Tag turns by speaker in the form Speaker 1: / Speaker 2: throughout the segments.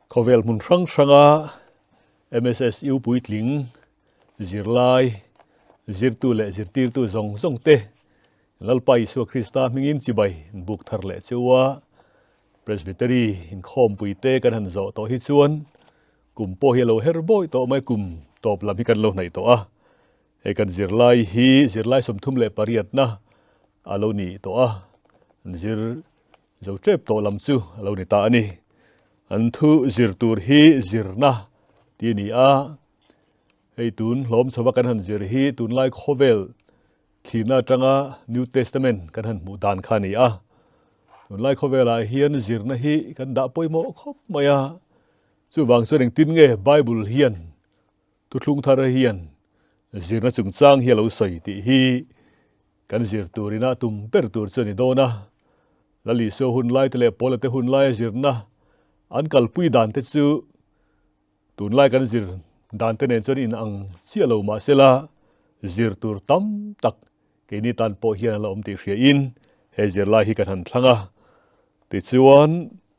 Speaker 1: Khawvel hmun hrang hranga MSSU puitling, zirlai, zirtu leh zirtirtu zawng zawng te Lalpa Isua Krista hmingin chibai in buk thar leh cheu a. Presbytery inkhawmpui te kan han zawh tawh hi chuan kum pawh hi a lo her bawi tawh mai, kum tawp lam hi kan lo hnaih tawh a. Hei kan zirlai hi zirlai 38na a lo ni tawh a, an zir zo tep tawh lam chu a lo ni ta a ni. An thu zir tur hi zirna tih a ni a, hei tun hlawm chhova kan han zir hi tunlai khawvel thlirna atanga New Testament kan han hmuh dan kha a ni a. Tunlai khawvelah hian zirna hi kan dah pawimawh khawp mai a, chuvang chuan engtin nge Bible hian Thuthlung thar hian zirna chungchang hi a lo sawi tih hi kan zir turin a tum ber tur chu a ni dawn a. Lal Isua hun lai te leh Paula te hun laia zirna an kalpui dan te chu tunlai kan zir dan te nen chuan inang chiah lo mah sela zir tur tam tak keini tan pawh hian a la awm tih hriain he zirlai hi kan han thlang a. Tichuan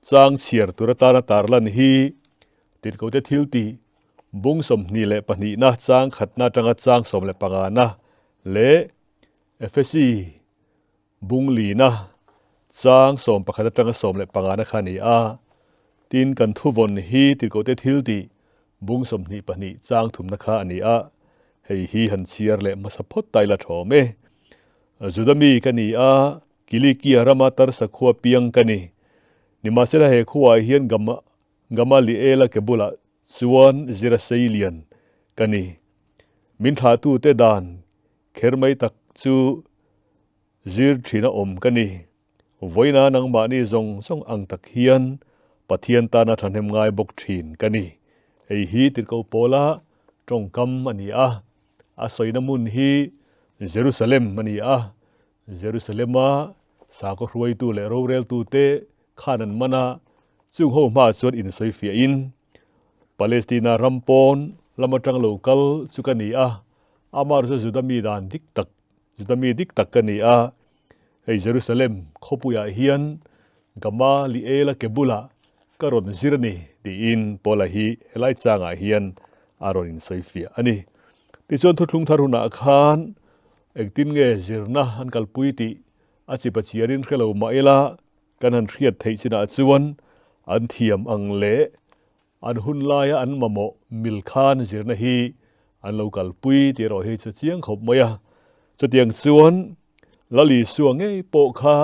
Speaker 1: chang chhiar tur atana tarlan hi Tirhkote thil tih Bung 22na chang khatna atanga chang 15na leh Efesi bung lina chang 11 atanga 15na kha a ni a. Tin, kan thuvawn hi Tirhkohte thil tih bung 22 chang thumna kha a ni a. Hei hi han chhiar leh hmasa phawt ta ila thawm e. Juda mi ka ni a, Kilikia rama Tarsa khua piang ka ni. Nimahsela he khuaah hian Gamaliela ke bulah chuan zira seilian ka ni. Min thlahtute dan kher mai tak chu zir thina awm ka ni. Vawiina nangmahni zawng zawng ang tak hian Pathian tana thahnem ngai bawk thin ka ni. Hei hi Tirhkoh Paula tawngkam a ni a, a sawina hmun hi Jerusalem a ni a, Jerusalema sakhaw hruaitu leh roreltute khan an man a, chung ho hmaah chuan insawi fiahin, Palestina ram pawn lam atang lo kal chu ka ni a, amah chu Juda mi dan dik tak, Juda mi dik tak ka ni a, hei Jerusalem khawpuiah hian Gamaliela ke bulah ka rawn zir a ni, tiin Paula hi helai changah hian a rawn insawi fiah a ni. Tichuan thuthlung thar hunah khan engtin nge zirna an kalpui tih a chi pachiarin hre lo mah ila, Kan han hriat theih chinah chuan an thiam ang leh an hun laia an mamawh mil khan zirna hi an lo kalpui tih erawh hi chu chiang khawp mai a. Chutiang chuan Lal Isua ngei pawh kha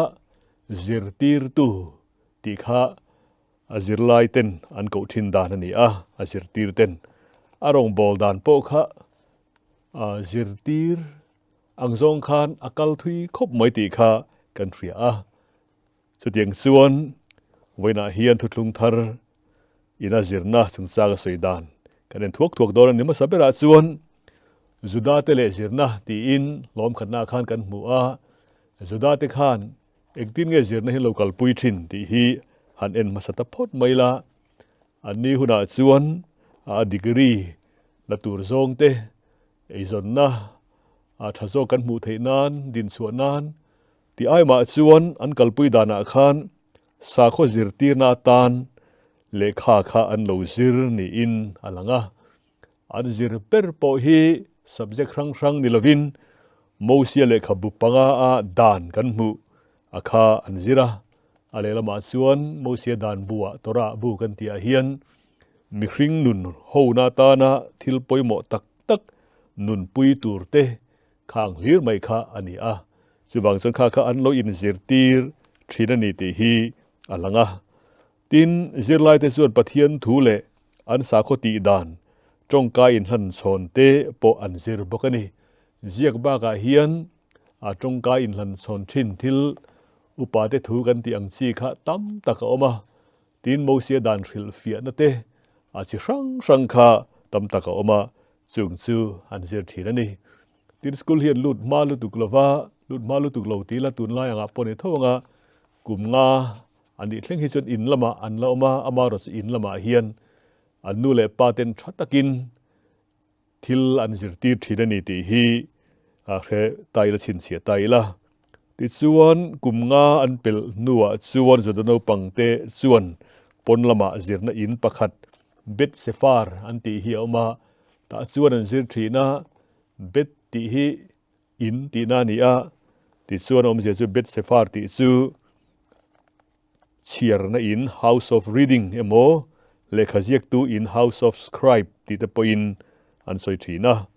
Speaker 1: zirtirtu tih kha a zirlai ten an koh thin dan a ni a, a zirtir ten a rawngbâwl dan pawh kha zirtir ang zawng khan a kal thui khawp mai tih kha kan hria a. Chutiang chuan vawiinah hian thuthlung thar ina zirna chungchang a sawi dan kan en thuak thuak dawn a ni. Hmasa berah chuan Juda te leh zirna tiin hlawm khatnaah khan kan hmu a, Juda te khan engtin nge zirna hi lo kalpui thin tih hi han en hmasa ta phawt mai la. Anni hunah chuan a degree la tur zawng te eizawnna a tha zawk kan hmuh theih nan, dinchhuah nan Ti ai mah chuan an kalpui danah khan sakhaw zirtirna atan lehkha kha an lo zir niin a lang a. An zir ber pawh hi subject hrang hrang ni lovin Mosia lehkhabu panga a dan kan hmuh a kha an zir a. A lehlamah chuan Mosia dan buah Torah bu kan tihah hian mihring nun hona atana thil pawimawh tak tak nunpui tur te Khang hlir mai kha a ni a, chuvang chuan kha kha an lo inzirtir thin a ni tih hi a lang a. Tin, zirlaite chuan Pathian thu leh an sakhaw tih dan tawngkai inhlan chhawn te pawh an zir bawk a ni. Ziak bakah hian a tawngkai inhlan chhawn thin thil upate thu kan tih ang chi kha tam tak a awm a. Tin, Mosia dan hrilhfiahna te a chi hrang hrang kha tam tak a awm a, Chung chu an zir thin a ni. Tin school hian lut hma lutuk lova, lut hma lutuk lo tih ila tunlai angah pawh ni tho anga kum nga a nih thleng hi chuan in lamah an la awm a, amaherawh chu in lamah hian an nu leh pa ten tha takin thil an zirtir thin a ni tih hi a hre ta ila chhinchhiah ta ila. Tichuan kum nga an pelh hnuah chuan Juda naupangte chuan. Pawn lamah zirna in pakhat Bet Sefar an tih hi a awm a, tah chuan an zir thin a, Bet tih hi in tihna a ni a, tichuan awmzia chu Bet Sefar tih chu chhiarna in, house of reading, emaw lehkha ziaktu in, house of scribe, tih te pawhin an sawi thin a.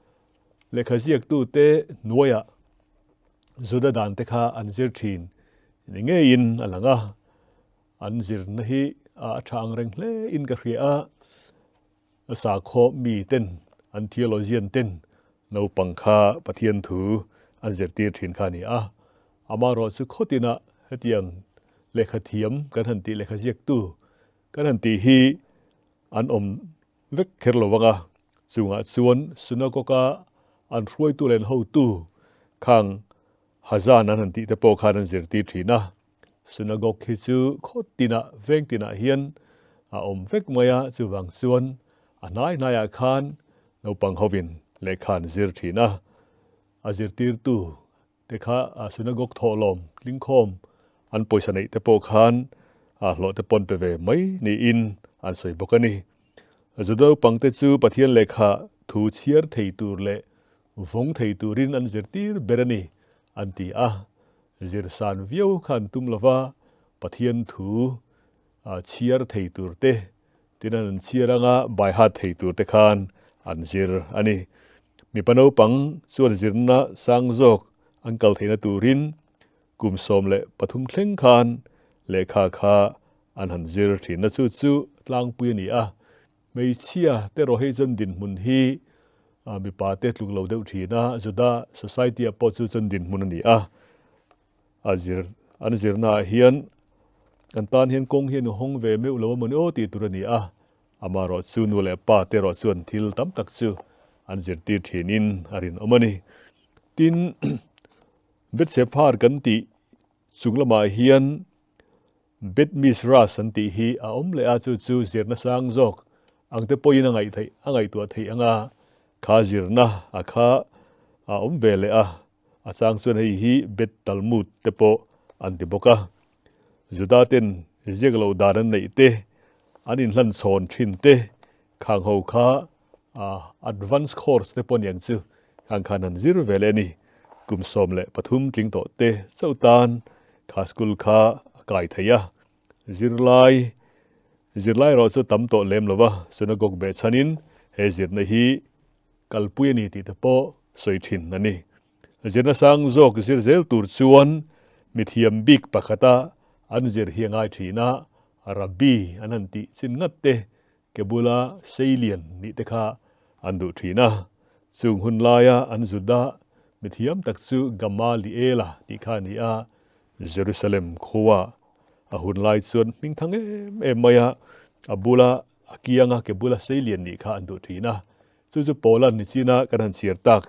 Speaker 1: Lehkha ziaktute hnuaiah Juda dan te kha an zir thin ni ngeiin a lang a. An zirna hi a tha ang reng hle in ka hria a, a sakhaw mi ten, an theologian ten naupang kha Pathian thu an zirtir thin kha a ni a. Amaherawh chu khawtinah hetiang lehkha thiam kan han tih, lehkha ziaktu kan han tih hi an awm vek kher lo vang a, chungah chuan synagogue-a an hruaitu leh an hotu khang Hazan an han tih te pawh khan an zirtir thin a. Synagogue hi chu khaw tinah, veng tinah hian a awm vek mai a, chuvang chuan a hnai hnaiah khan naupang hovin lehkha an zir thin a. A zirtirtu te kha synagogue thawhlawm tlingkhawm an pawisa neih te pawh khan hlawh te pawn pe ve mai niin an sawi bawk a ni. Juda naupang te chu Pathian lehkha thu chhiar thei tur leh vawng thei turin an zirtir ber a ni an ti a. Zirsan viau kha an tum lova, Pathian thu chhiar thei tur te, tin an chhiar anga baihat thei tur te khan an zir a ni. Mipa naupang chuan zirna sang zawk an kal theihna turin kum 13 thleng khan lehkha kha an han zir thin a, chu chu tlangpui a ni a. Hmeichhia te rawh hei chuan dinhmun hi mipa te tluk lo deuh thin a, Juda society ah pawh chu chuan dinhmun a ni a, a zir an zirna ah hian kan tan hian kawng hian hawng ve meuh lo a mawni aw tih tur a ni a, amaherawh chu nu leh pa te erawh chuan thil tam tak chu an zirtir thin in a rinawm a ni. Tin, Bethsephar kan tih chung lamah hian Bet Mishras an tih hi a awm leh a, chu chu zirna sang zawk ang te pawhin a ngaih theih, a ngaihtuah theih ang a, kha zirna a kha a awm ve leh a, a chang chuan hei hi Bet Talmud te pawh an ti bawk a. Juda ten ziak loh dan an neih te, an inhlan chhawn thin te, khang ho kha advance course te pawh niang chu khang khan han zir ve leh a ni. Kum 13 tling tawh te chauh tan kha school kha a kai thei a. Zirlai zirlai erawh chu tam tawh lem lo va, synagogue beh chhanin he zirna hi kalpui a ni tih te pawh sawi thin a ni. Zirna sang zawk zir zel tur chuan mithiam bik pakhata an zir hi a ngai thin a, rabbi an han tih chin ngat te Ke bula seilian nih te kha an duh thin a, chung hun laia an Juda mithiam tak chu Gamaliela tih kha a ni a, Jerusalem khua a hun lai chuan hming thang em em mai a, a bula a kianga ke bula seilian nih kha an duh thin a, chu chu Paula'n nichina kan han chhiar tak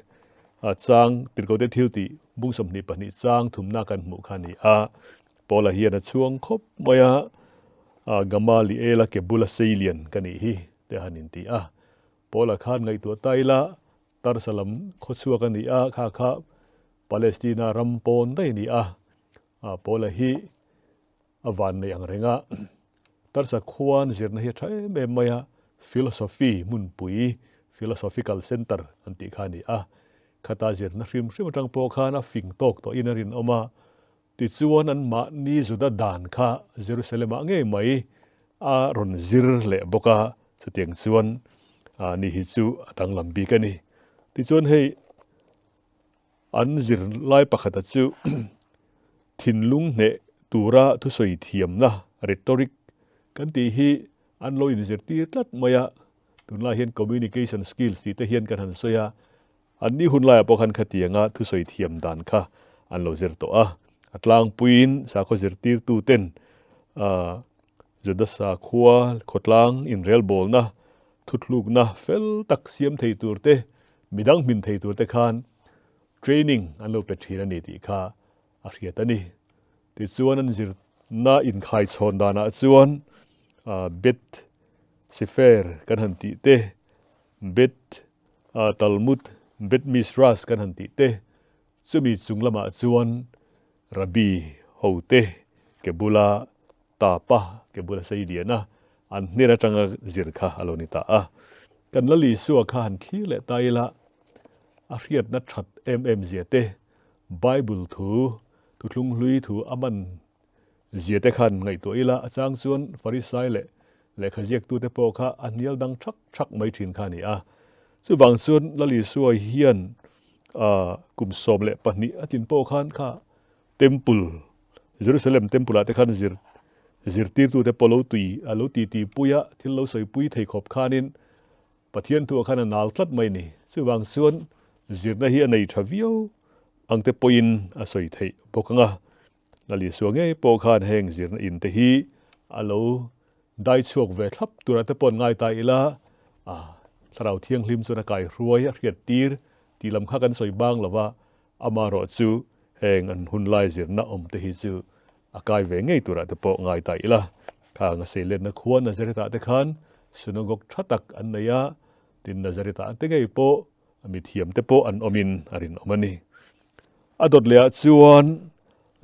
Speaker 1: a chang tirhkohte thil tih bung 22 chang thumna kan hmuh kha a ni a. Paula hian a chhuang khawp mai a, Gamaliela ke bula seilian ka nih hi te a han inti a. Paula khan ngaihtuah ta ila, Tarsa lam khawchhuak a ni a, kha kha Palestina ram pawn daih a ni a. Paula hi a van nei ang reng a, Tarsa khuan zirna hi a tha em em mai a, philosophy hmunpui, philosophical centre an tih kha a ni a. Khata zirna hrim hrim atang pawh khan a fing tawk tawhin a rinawm a, Tichuan anmahni Juda dan kha Jerusalem-ah ngei mai a rawn zir leh bawk a, chutiang chuan ni hi chu a danglam bik a ni. Tichuan hei an zir lai pakhata chu thinlung hneh tura thusawi thiamna, rhetoric, kan tih hi an lo inzirtir tlat mai a, tunlai hian communication skills tih te hian kan han sawi a, An ni hun laiah pawh khan khatianga thusawi thiam dan kha an lo zir tawh a. A tlangpuiin sakhaw zirtirtuten Juda sakhua khawtlang inrelbawlna thuthlukna fel tak siam thei tur te, midang hmin thei tur te khan training an lo pe thin a ni tih kha a hriat a ni. Tichuan an zirna inkhaichhawn danah chuan Bet Sefer kan han tih te, Bet Talmud, Bet Mishras kan han tih te, chumi chung lamah chuan Rabbi ho te ke bula tapa, ke bula sei lian a. an hnen atanga zir kha a lo ni ta a. Kan Lal Isua kha han thlir leh ta ila, a hriatna that em em zia te, Bible thu, thuthlung hlui thu a man zia te khan ngaihtuah ila, a chang chuan Farisai leh lehkha ziaktute pawh kha a hnial dang thak thak mai thin kha a ni a. Chuvang chuan Lal Isua hian kum 12 a tlin pawh khan kha Temple, Jerusalem Temple ah te khan zir zirtirtute pawh lo tui a lo titi pui a, thil lo sawi pui thei khawp khanin Pathian thuah khan a nal tlat mai a ni. Chuvang chuan zirna hi a nei tha viau ang te pawhin a sawi theih bawk ang a. Lal Isua ngei pawh khan heng zirna in te hi a lo dai chhuak ve thlap turah te pawh an ngai ta ila, a Thlarau Thianghlim chuan a kaihruai a hriat tir tih lam kha kan sawi bang lo va, Amaherawh chu heng an hun lai zirna awm te hi chu a kai ve ngei turah te pawh ngai ta ila. Khang a seilenna khua Nazareth-ah te khan synagogue tha tak an nei a, tin Nazareth-ah te ngei pawh mithiam te pawh an awmin a rinawm a ni. A dawt lehah chuan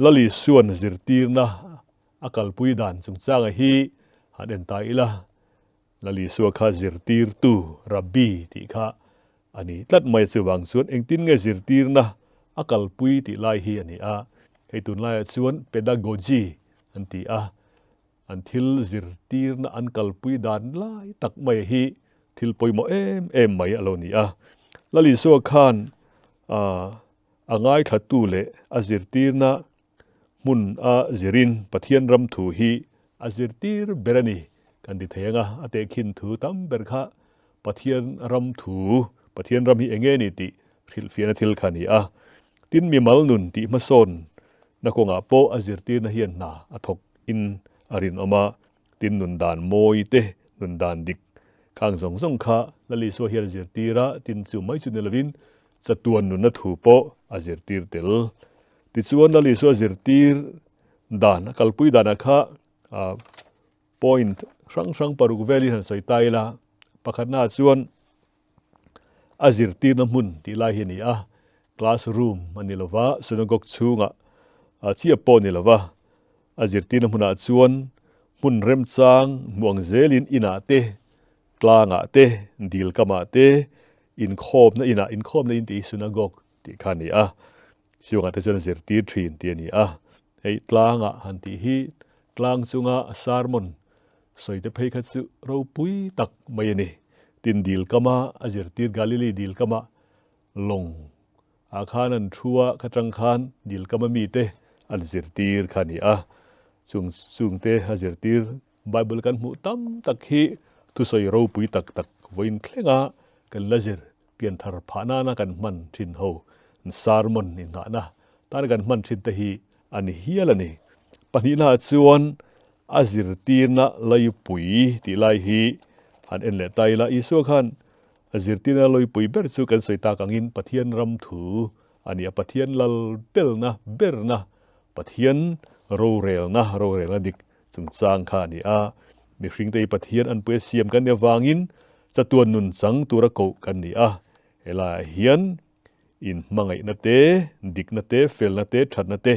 Speaker 1: Lal Isua'n zirtirna a kalpui dan chungchanga hi han en ta ila. Lal Isua kha zirtirtu, Rabbi, tih kha a ni tlat mai a, chuvang chuan engtin nge zirtirna a kalpui tih lai hi a ni a. Hei tunlaiah chuan pedagogy an ti a, an thil zirtirna an kalpui dan lai tak mai hi thil pawimawh em em mai a lo ni a. Lal Isua khan a ngaithlatu leh a zirtirna Hmun a zirin Pathian ram thu hi a zirtir ber a ni kan ti thei ang a, a tehkhin thu tam ber kha Pathian ram thu, Pathian ram hi eng nge ni tih hrilhfiahna thil kha a ni a. Tin, mimal nun tih hmasawn na kawngah pawh a zirtirna hian hna a thawk in a rinawm a, tin nun dan mawi te, nun dan dik khang zawng zawng kha Lal Isua hian a zirtir a, tin chu mai chu ni lovin chatuan nunna thu pawh a zirtir tel. Tichuan Lal Isua zirtir dan, a kalpui danah kha point hrang hrang paruk velin han sawi ta ila, pakhatnaah chuan a zirtirna hmun tih lai hi a ni a, class room a ni lova, synagogue chhungah chiah pawh a ni lova, a zirtirna hmunah chuan hmun remchang hmuh ang zelin inah te, tlangah te, dil kamah te, inkhawmna inah, inkhawmna in tih hi synagogue tih kha a ni a. Chungah te chuan zirtir thin tih a ni a, hei tlangah han tih hi tlang chunga sermon sawi te phei kha chu ropui tak mai a ni. Tin dil kama a zirtir Galilee dil kama lawng ah khan an thu a, kha tang khan dil kama mite an zirtir kha a ni a, chung chung te a zirtir Bible kan hmuh tam tak hi thusawi ropui tak tak vawiin thlenga kan la zir pianthar phah nana kan hman thin ho sermon inghahna tana kan hman thin te hi a ni hial a ni. Pahnihnaah chuan a zirtirna laipui tih lai hi han en leh ta ila, Isua khan a zirtirna laipui ber chu kan sawi tak angin Pathian ram thu a ni a, Pathian lal belna berna, Pathian rorelna, rorelna dik Chungchang kha a ni a, mihringte hi Pathian anpui a siam kan nih avangin chatuan nun chang tura koh kan ni a. Helaiah hian inhmangaihna te, dikna te, felna te, thatna te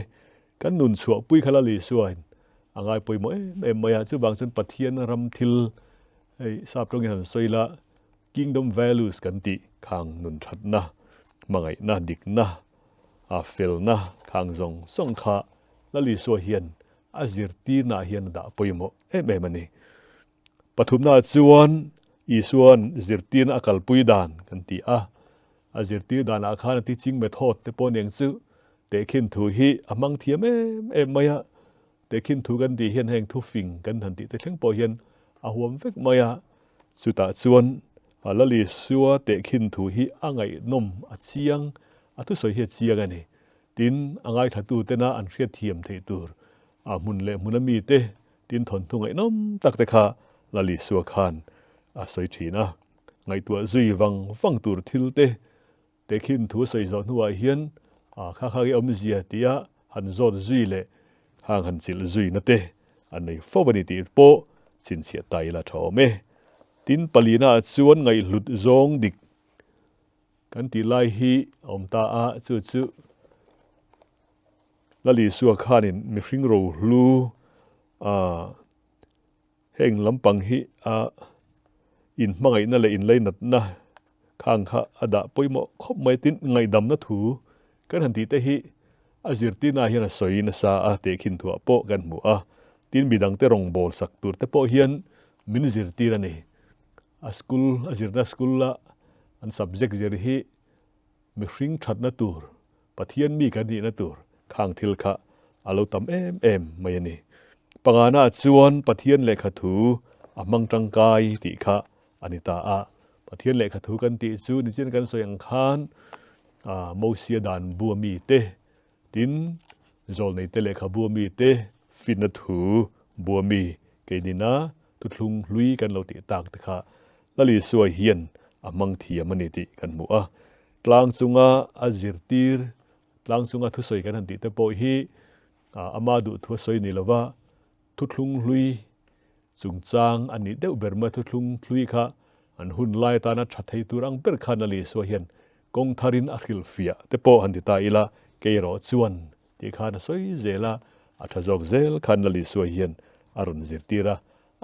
Speaker 1: kan nun chhuahpui kha Lal Isuain a ngai pawimawh em em mai a. Chuvang chuan Pathian ram thil hei sap tawngin han sawi la, Kingdom values kan tih khang nun thatna, hmangaihna, dikna, felna khang zawng zawng kha Lal Isua hian A zirtirnaah hian a dah pawimawh em em a ni. Pathumnaah chuan Isua'n zirtirna a kalpui dan kan ti a. A zirtir danah khan a teaching method te pawh aniang chu tehkhin thu hi a hmang thiam em em mai a. Tehkhin thu kan tih hian heng thufing kan han tih te thleng pawh hian a huam vek mai a. Chutah chuan Lal Isua tehkhin thu hi a ngaihnawm a chiang, a thusawi hi a chiang a ni. Tin, a ngaithlatute tena an hriatthiam theih tur a hmun leh hmuna mite tin thawnthu ngaihnawm tak te kha Lal Isua khan a sawi thin a. Ngaihtuah zui vang vang tur thil te tehkhin thu sawi zawh hnuah hian a kha kha nge awmzia tia han zawt zui leh hang han chilh zuina te a nei fo a ni tih pawh chhinchhiah ta ila tha awm e. Tin, palina chuan ngaihhlut zawng dik Kan tih lai hi a awm ta a, chu chu Lal Isua khanin mihring rohlu a Heng lampang hi a inhmangaihna leh inlainatna khang kha a dah pawimawh khawp mai tin ngaihdamna thu kan han tih te hi a zirtirna ah hian a sawi nasa a tehkhin thuah pawh kan hmu a, tin midangte rawngbâwl sak tur te pawh hian min zirtir a ni. A school a zirna school a an subject zir hi mihring thatna tur, Pathian mi kan nihna tur khang thil kha a lo tam em em mai a ni. Pangana chuan Pathian lehkha thu a hmang tangkai tih kha a ni ta a. Pathian lehkha thu kan tih chu nichin kan sawi ang khan Mosia dan bua mi te, tin zawlneite lehkha bua mi te, finna thu bua mi keinina thuthlung hlui kan lo tih tak te kha Lal Isua hian a hmang thiam a ni tih kan hmu a. Tlang chunga a zirtir, tlang chunga thusawi kan han tih te pawh hi ama duhthu a sawi ni lova, thuthlung hlui chungchang a nih deuh ber mai a, thuthlung hlui kha an hun lai atana tha thei tur ang ber khan Lal Isua hian kawng tharin a hrilhfiah te pawh han ti ta ila, kei erawh chuan tih khan a sawi zel a, a tha zawk zel khan Lal Isua hian a rawn zirtir a,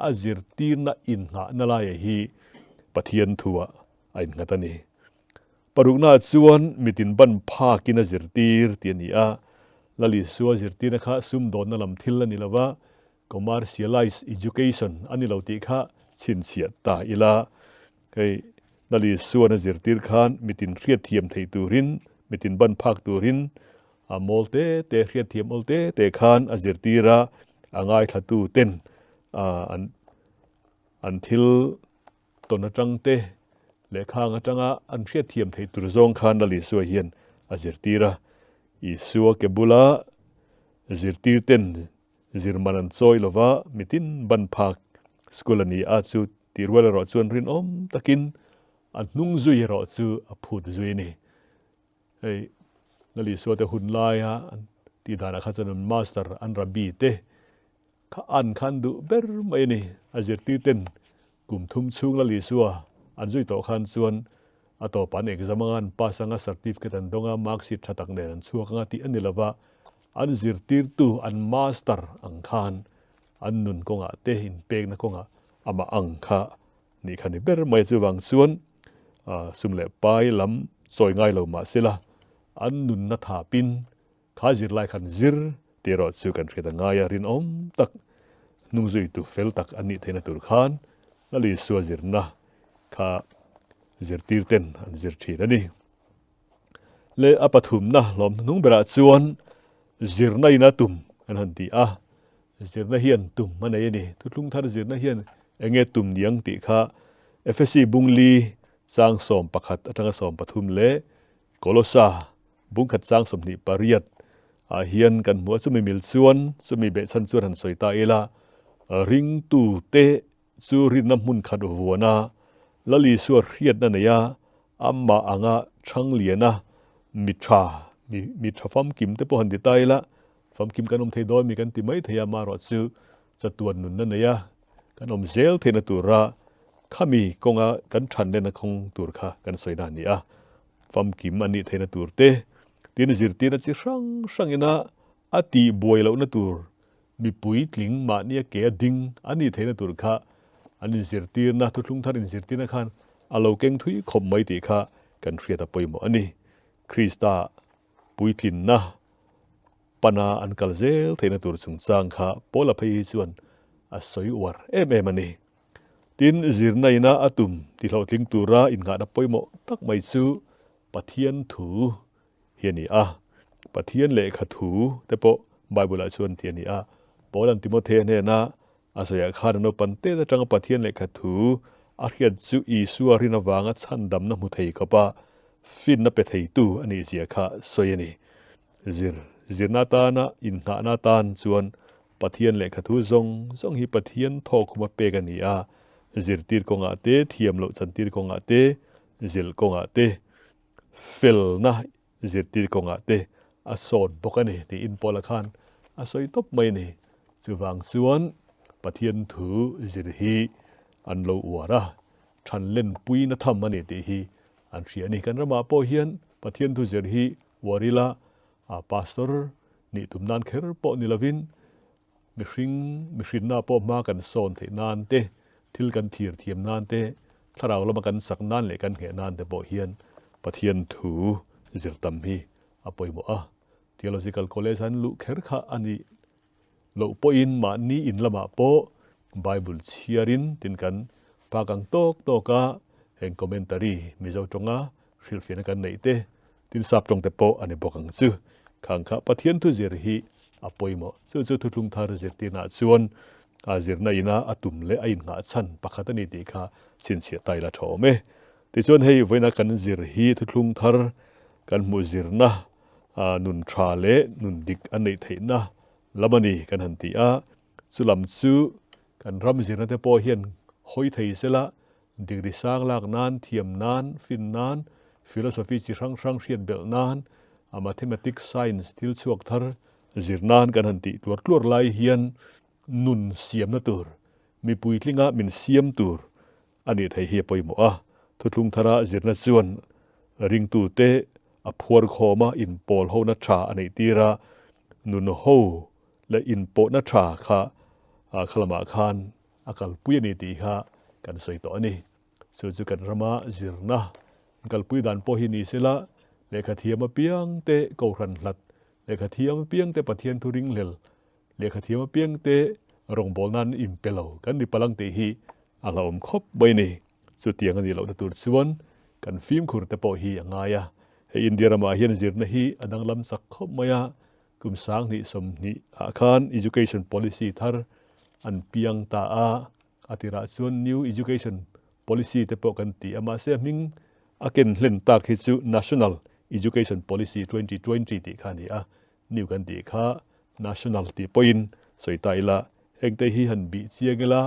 Speaker 1: a zirtirna innghahna laia hi Pathian thuah a innghat a ni. Paruknaah chuan mitin ban phakin a zirtir tih a ni a, Lal Isua zirtirna kha sumdawnna lam thil a ni lo va, commercialized education a ni lo tih kha chhinchhiah ta ila. Hei Lal Isuan a zirtir khan mitin hriatthiam theih turin, mitin ban phak turin a mawl te te, hriatthiam awl te te khan a zirtir a, a ngaithlatu ten an thil Tawn atang te leh khang atanga an hriatthiam theih tur zawng khan Lal Isua hian a zirtir a. Isua ke bula zirtir ten zirman an chawi lova mitin ban phak school a ni a chu tih rual erawh chuan rinawm takin a hnung zui erawh chu a phut zui a ni. Hei Lal Isua te hun laia an tih danah kha chuan an master an rabbi te Kha an khan duh ber mai a ni. A zirtir ten kum thum chhung Lal Isua an zui tawh khan chuan a tawpah an exam anga an pass anga certificate an dawng a, mark sheet tha tak nen an chhuak anga tih a ni lova, an zirtirtu an master ang khan an nun kawngah te inpekna kawngah amah ang kha nih kha ni ber mai a. Chuvang chuan sum leh pai lam chawi ngai lo mahsela an nunna thapin Kha zirlai khan zir tih erawh chu kan hriat a ngai a, rinawm tak hnungzuitu fel tak an nih theihna tur khan Lal Isua zirna kha zirtir ten an zir thin a ni. Le a pathumna hlawm hnuhnung berah chuan zirna in a tum kan han ti a, zirna hian tum a nei a ni. Thuthlung thar zirna hian eng nge tum niang tih kha Efesi bungli chang 11 atanga 13 leh Kolosa Bungkhat chang 28 ah hian kan hmu a, chumi mil chuan chumi behchhan chuan han sawi ta ila, ringtu te chu rinna hmun khat vuan a, Lal Isua hriatna nei a, amah anga chhang lian a, mi tha, mi mi tha famkim te pawh han ti ta ila, famkim kan awm thei dawn mi kan ti mai thei a, amaherawh chu chatuan nunna nei a, kan awm zel theihna tura khami kawnga kan than lehna kawng tur kha kan sawi na a ni a. Famkim a nih theihna tur te, tin zirtirna chi hrang hrangina a tih buai lohna tur, mipui tling mahnia ke a ding a nih theihna tur kha an inzirtirna, thuthlung thar inzirtirna khan a lo keng thui khawp mai tih kha kan hriat a pawimawh a ni. Krista puitlinna pana an kal zel theihna tur chungchang kha Paula phei hi chuan a sawi uar em em a ni. Tin, zirna ina a tum tihlawhtling tura innghahna pawimawh tak mai chu Pathian thu hi a ni a. Pathian lehkha thu te pawh Bible-ah chuan tih a ni a. Paula'n Timothea hnena a sawiah khan a naupan tet atanga Pathian lehkha thu a hriat chu Isua rin avanga chhandamna hmu thei khawpa finna pe theitu a nihzia kha sawi a ni. Zir, zirna atana innghahna atan chuan Pathian lehkha thu zawng zawng hi Pathian thawkhuma pek a ni a, zirtir kawngah te, thiam loh chantir kawngah te, zilh kawngah te, felna zirtir kawngah te a sawt bawk a ni tiin Paula khan a sawi tawp mai a ni. Chuvang chuan Pathian thu zir hi an lo uar a, thanlenpuina tham a ni tih hi an hria a ni. Kan ramah pawh hian Pathian thu zir hi uar ila, Pastor nih tum nan kher pawh ni lovin Mihring mihrinna pawh hma kan sawn theih nan te, thil kan thlir thiam nan te, thlarau lama kan sak nan leh kan ngheh nan te pawh hian Pathian thu zir tam hi a pawimawh a. Theological College an luh kher kha a nih loh pawhin mahni in lamah pawh Bible chhiarin tin kan phak ang tawk tawk a, heng commentary Mizo tawnga hrilhfiahna kan neih te, tin sap tawng te pawh a ni bawk ang chu. Khang kha Pathian thu zir hi a pawimawh. Chu chu thuthlung thar zirtirnaah chuan a zirna ina a tum leh a innghah chhan pakhat a ni tih kha chhinchhiah ta ila tha awm e. Tichuan hei vawiina kan zir hi thuthlung thar kan hmuh zirna nun tha leh nun dik a neih theihna lam a ni kan han ti a. Chu lam chu kan ram zirna te pawh hian hawi thei sela degree sang lak nan, thiam nan, fin nan, philosophy chi hrang hrang hriat belh nan, a mathematics, science thil chhuak thar zir nan kan han tih tluar tluar lai hian nun siamna tur, mipui tlinga min siam tur a nih theih hi a pawimawh a. Thuthlung thara zirna chuan ringtute a phuar khawm a, inpawl hona tha a neih tir a, nun ho leh inpawhna tha kha kha lamah khan a kalpui a ni tih kha kan sawi tawh a ni. Chu chu kan rama zirna kalpui dan pawh hi ni sela, lehkha thiam apiang te kohhran hlat, lehkha thiam apiang te Pathian thu ringhlel, lehkha thiam apiang te rawngbâwl nan inpe lo kan ni palang tih hi a hlauhawm khawp mai a ni. Chutiang a nih lohna tur chuan kan fimkhur te pawh hi a ngai a. Hei India ramah hian zirna hi a danglam chak khawp mai a, Kum 20 20 ah khan Education Policy thar an piang ta a, a tirah chuan New Education Policy te pawh kan ti a, mahse a hming a ken hlen tak hi chu National Education Policy 2020 tih kha a ni a, New kan tih kha National tih pawhin sawi ta ila, hengte hi han bih chiang ila,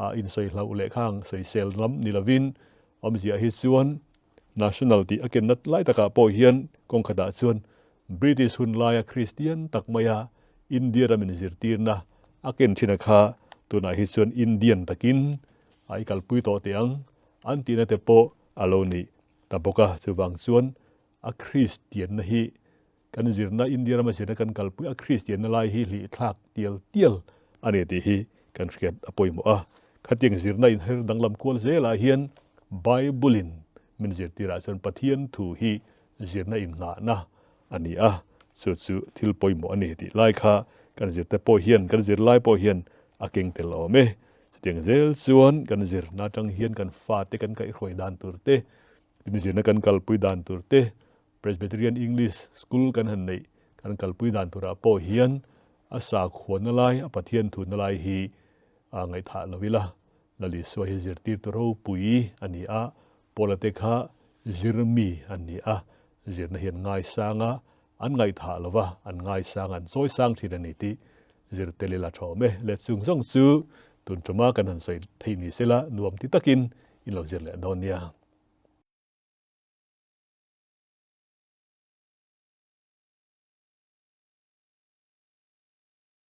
Speaker 1: a insawi hlauh leh khang sawisel lam ni lovin awmzia hi chuan National tih a ken nat lai takah pawh hian kawng khatah chuan British hun laia Kristian tak maia India ram inzirtirna a ken thin a kha tunah hi chuan Indian takin a i kalpui tawh teh ang an tihna te pawh a lo ni ta bawk a. Chuvang chuan a Kristianna hi kan zirna, India rama zirna kan kalpui a Kristianna lai hi hlih thlak tial tial a ni tih hi kan hriat a pawimawh a. Khatiang zirna inher danglam kual zelah hian Bible-in min zirtirah chuan Pathian thu hi zirna innghahna a ni a, chu chu thil pawimawh a ni tih lai kha kan zirte pawh hian, kan zirlai pawh hian a keng tel awm e. Chutiang zel chuan kan zirna atang hian kan fate kan kaihhruai dan tur te, tin zirna kan kalpui dan tur te, Presbyterian English School kan han neih kan kalpui dan turah pawh hian a sakhuana lai, a Pathian thutna lai hi a ngaihthah lo ila, Lal Isua hi zirtirtu ropui a ni a, Paula te kha zirmi an ni a, zirna hi an ngaisang a, an ngaihthah lo va, an ngaisang a, an chawisang thin a ni tih zir tel ila tha awm e. Let chung zawng chu tun tuma kan han sawi theih ni sela nuam ti takin in lo zir leh dawn nia.